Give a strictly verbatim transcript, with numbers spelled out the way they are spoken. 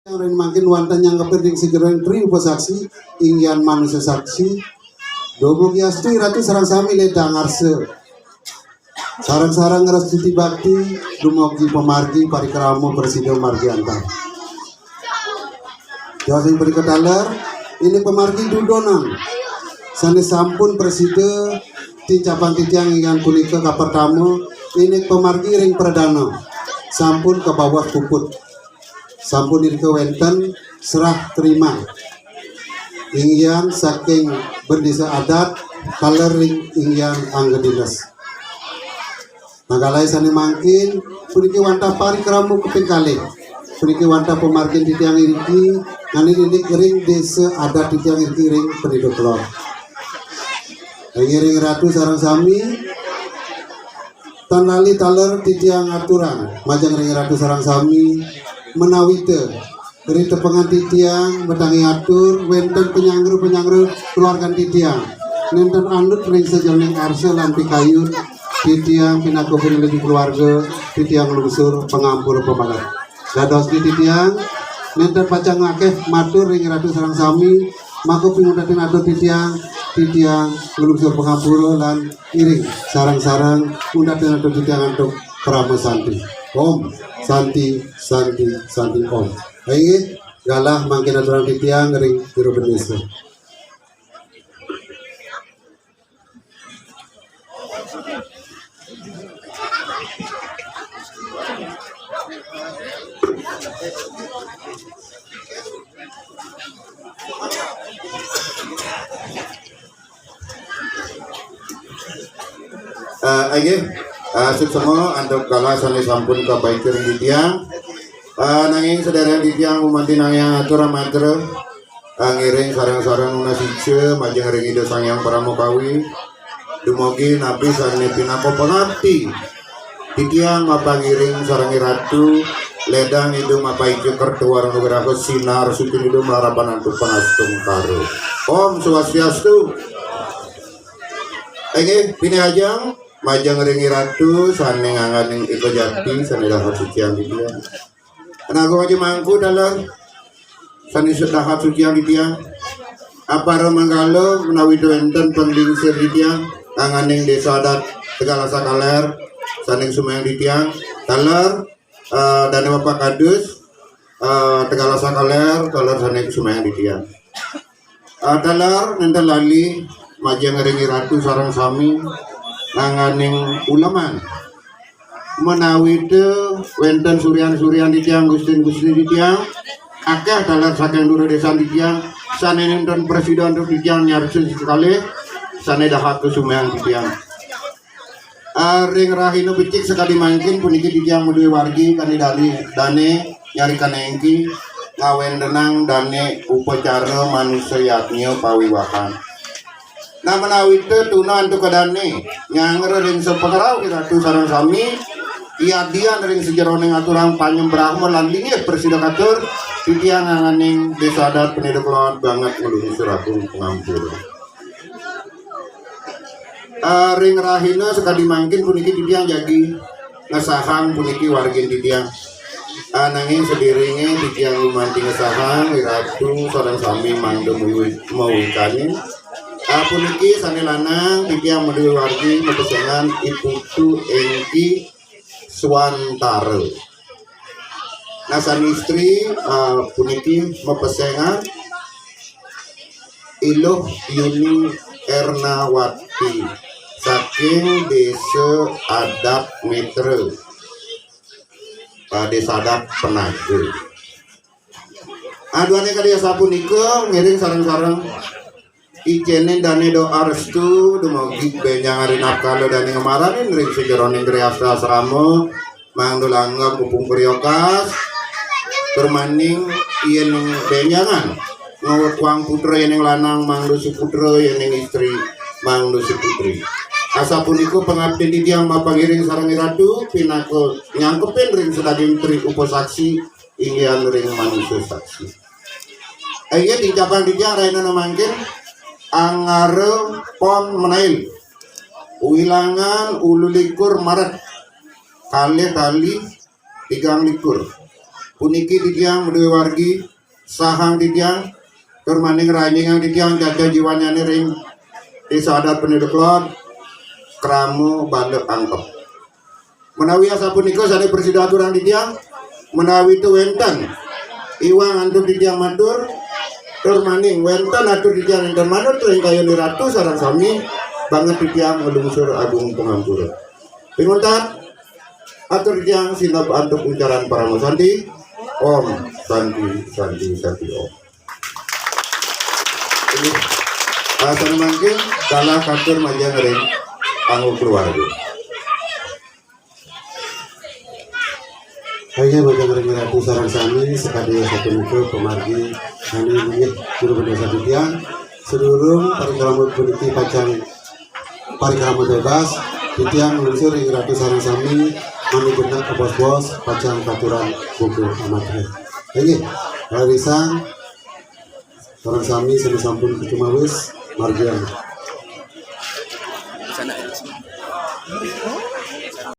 Ring mangkin wantah nyangkepin ring sajeroning tri upasaksi, inggih manusa saksi. Dumugi astu Ratu sareng sami ledang arsa. Sareng-sareng ngrestuti bakti dumugi pamargi parikrama prasida margi antar. Jaos ing punika taler, indik pamargi dudonan sane sampun prasida tincapang titiang inggih punika kapertama, indik pamargi ring pradana sampun kabaos puput. Sampun irika wenten serah terima inggih saking bendesa adat taler ring inggih angga dinas. Nah, kalih sane mangkin, puniki wantah parikrama kaping kalih. Puniki wantah pamargin titiang iriki, nganggén indik ring desa adat titiang iriki ring Pendeta Kelod. Inggih ring Ratu sareng sami, tan lali taler titiang aturang, majeng ring Ratu sareng sami, menawita ritepengan titiang, matangi atur, wenten penyanggra-penyanggra keluargan titiang. Nenten anut ring sajeroning arsa lan pikayun, titiang pinaka pinuju keluarga, titiang lungsur pangampura pamanget. Dados di titiang, nenten pacang akeh matur ring Ratu sareng sami, maka pingundatin atur titiang, titiang nglungsur pangampura lan iring sareng-sareng undatin atur titiang antuk parama santi. Om Santi, Santi, Santi Om. Inggih, galah mangkin aturang titiang ring jero bendesa. Eh, inggih, eh, suksma antuk galah sane sampun kabaicen titiang. Eh, nanging sedereng titiang umanti nanging atur amatra, eh, ngiring sareng-sareng nunas ica majeng ring Ida Sang Hyang Parama Kawi. Dumugi napi sane pinaka pangabdi titiang mapangiring sareng Ratu, ledang Ida mapaica kerta wara nugraha sinar suci Ida malarapan antuk pangastungkara. Om Swastiastu. Inggih, pinih ajeng majeng ring Ratu sane ngangganing ika jati sane dahat suciang titiang. Naga aja mangku taler sane dahat suciang titiang. Apara manggala menawi wenten panglingsir titiang, ngangganing Desa Adat Tegalasa Kaler, sane sumayang titiang. Taler, eh, Dane Bapak Kadus, eh, Tegalasa Kaler, taler sane sumayang titiang. Eh, taler nenten lali majeng ring Ratu sareng sami ngangganing uleman. Menawi te wenten suryan-suryan titiang, gustin-gustin titiang, akeh taler saking dura desan titiang, sane nenten prasida antuk titiang nyarsa sekalih, sane dahat kasumayang titiang. Ah, ring rahina becik sakadi mangkin puniki titiang madué wargi kani dane, dane nyari kanengki, ngawentenang dane upacara manusa yadnya pawiwahan. Nah, menawi te tuna antuk dane, nyanggra ring sapakarau Ratu sareng sami, yadian ring sajeroning aturang panyembrahma lan linggih prasida katur, titiang ngangganing Desa Adat Pendeta Kelod banget nglungsur agung pangampura. Ah, ring rahina sakadi mangkin puniki titiang jagi ngesahang puniki wargin titiang. Ah, nanging sadiringe titiang gumanti ngesahang, Ratu sareng sami mangda mawi-, mawikanin. Ah, puniki sane lanang titiang madué wargi mapesengan I Putu Engki Swantara. Nah, sane istri, ah, puniki mapesengan I Luh Yuni Ernawati saking Desa Adat Mitra, ah, Desa Adat Penaga. Aduane kadi asapunika, ngiring sareng-sareng icene dane doa restu dumugi benjang rinakala dane ngemaranin ring sajeroning griya asrama, mangda langgeng pupung priyokas, tur maning yen benjangan ngawekuang putra yening lanang mangda suputra, yening istri mangda suputri. Asapunika pangabden titiang mapangiring sareng Ratu pinaka nyangkepin ring sadaging tri upasaksi inggih ring manusa saksi. Inggih, tincapang titiang rahina mangkin Anggara Pon Menail. Wilangan ulu likur Maret, kalih tali tigang likur. Puniki titiang madué wargi, sahang titiang, tur maning ranjingang titiang jaja jiwanyane ring Desa Adat Peneduk Lor, krama bala angkep. Menawi asapunika sane prasida aturang titiang, menawi tu wenten iwang antuk titiang matur, tur maning wenten atur titiang enten manut ring kayun Ratu sareng sami, banget titiang nglungsur agung pangampura. Pinguntat, atur titiang sineb antuk uncaran parama santi. Om Santi, Santi, Santi, Om. Ini, ah, sane mangkin, kalah katur majeng ring anggo keluarga. Inggih, majeng ring Ratu sareng sami, sakadi sapunika pamargi sami inggih juru bendasa titiang. Sadurung parikrama puniki pacang parikrama bebas, titiang nglungsur ring Ratu sareng sami, mangda genep kabos-bos, pacang katurang buka amat. Inggih, rarisang sareng sami sane sampun kacumawis, margiang.